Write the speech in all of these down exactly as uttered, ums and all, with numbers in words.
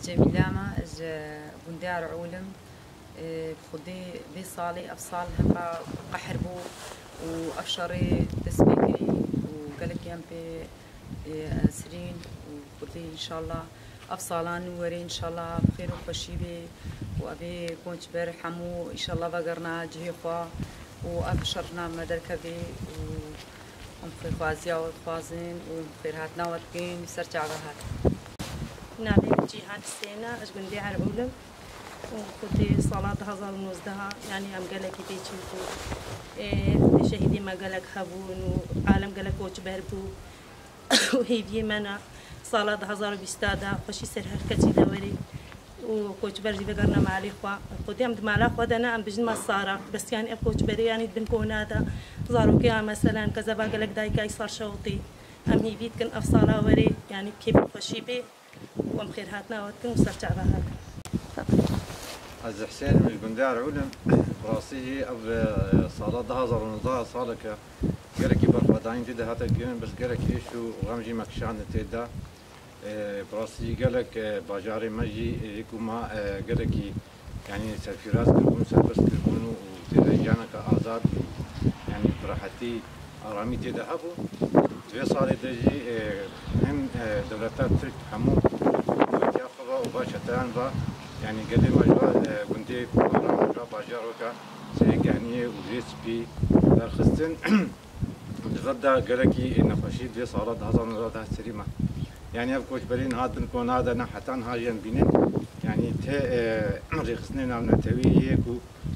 Cemîla me, ji gundê Erûl im. Ê, bi xwedê vê salê, ev sal hema qehr bû û ev şerê dest pê kirî û gelekî em pê, ê, esirîn û bi xwedê înşallah ev salan were înşallah bi xêr û xweşî bê û evê koçber hemû înşallah vegerna cihê xwe û ev şer nav me derkevê û em xêrxwaziya we dixwazin û xêrhatina we dikin ser çava hat. Navê min Cîhan Husên e, ez ji gundê Erûl im. Û xwedê sala du hazar û nozdeh, yanî em gelekî bêçîn bû. Ê, şehîdê me gelek hebûn û alem gelek koçber bû. Û hêviyê me ne sala du hazar û bîst de xweşî ser her kesî de were û koçber jî vegerine malê xwe. Xwedê em di mala xwe de ne, em bijin me sara. Bes yanî ev koçberê yanî di bin kona de zarokê ya meselen kezeba gelek dayika îsal şewitî. Em hêvî dikin ev sala were, yanî kêfê xweşî bê û em xêrhatina we dikin û ser çava hatin. Ez Husên im, ji gundê Erûl im. Bi rastî jî ev, e, sala du hazar û nozdeh saleke gelekî berxwedanî tê de hate kirin, bes gelekî êş û xem jî me kişandin tê de. E, bi rastî jî gelek, e, bajarê me jî, e, yek û ma, e, gelekî, yanî serfîraz kiribûn, serbest kiribûn û tê de jiyaneke azad û, yanî bi rehetî, aramî tê de hebû. Di vê salê de jî, e, him, e, dewleta Tirk hemû wetiya xwe ve û va çeteyan ve, yanî gelê me ji va, e, gundê ku ji va bajaroka Serê Kehniyê û Girê Spî derxistin. Di vir de gelekî nexweşî di vê sala du hazar û nozdeh de hat serî me. Yanî ev koçberî niha di bin kona de ne, heta niha jî em bînin. Yanî tê, e, rêxistinê navnetewî yê ku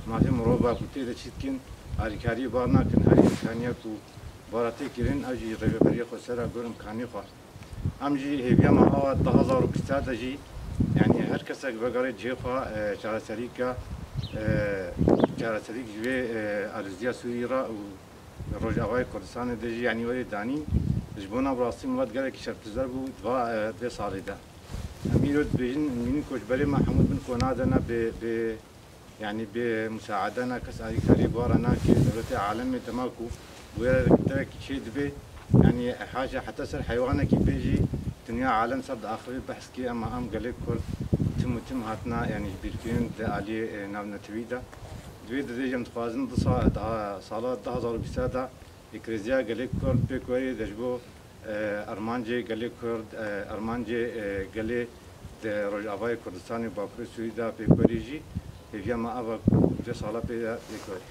mafê mirov e ku tê de çî dikin, alîkariyê bar nakin, her îmkaniya ku bara tê kirin, ew jî rêveberiya xweser e gor îmkanê xwe. Em jî hêviya me awa du hazar û bîst de jî, yanî her kesek vegerê cihê xwe, e, çareserî ke, e, çareserîk ji vê, e, alozîya Sûrî re û Rojavayê Kurdistanê de jî, yanî werê danîn. Ji bona bi rastî milet gelekî şerpizler bû di va, e, di vê salê de. Em îro dibêjin, mînî koçberê me hemû bin kona de ne, bi, bi, yanî bi musaade ne, kes alîkarî bi wan re nake. Dewletê alemê dema ku bûyerek çê dibe, yanî haşa heta ser heywanekî bê jî dinya alem ser diaxive behs kê, ema em gelê Kurd tim û tim hatina, yanî bîrkirin di aliyê, e, navnetewî de. Di vê didê jî em dixwazin du sa-, daha sala du hazar û bîst de êkrêziya gelê Kurd pêk werê de ji bo, e, armancê gelê Kurd, e, armancê, e, gelê di Rojavayê Kurdistanê û Bakurê Sûrî de pêk werê jî hêviya me ev e ku vê sala pê de pêk werê.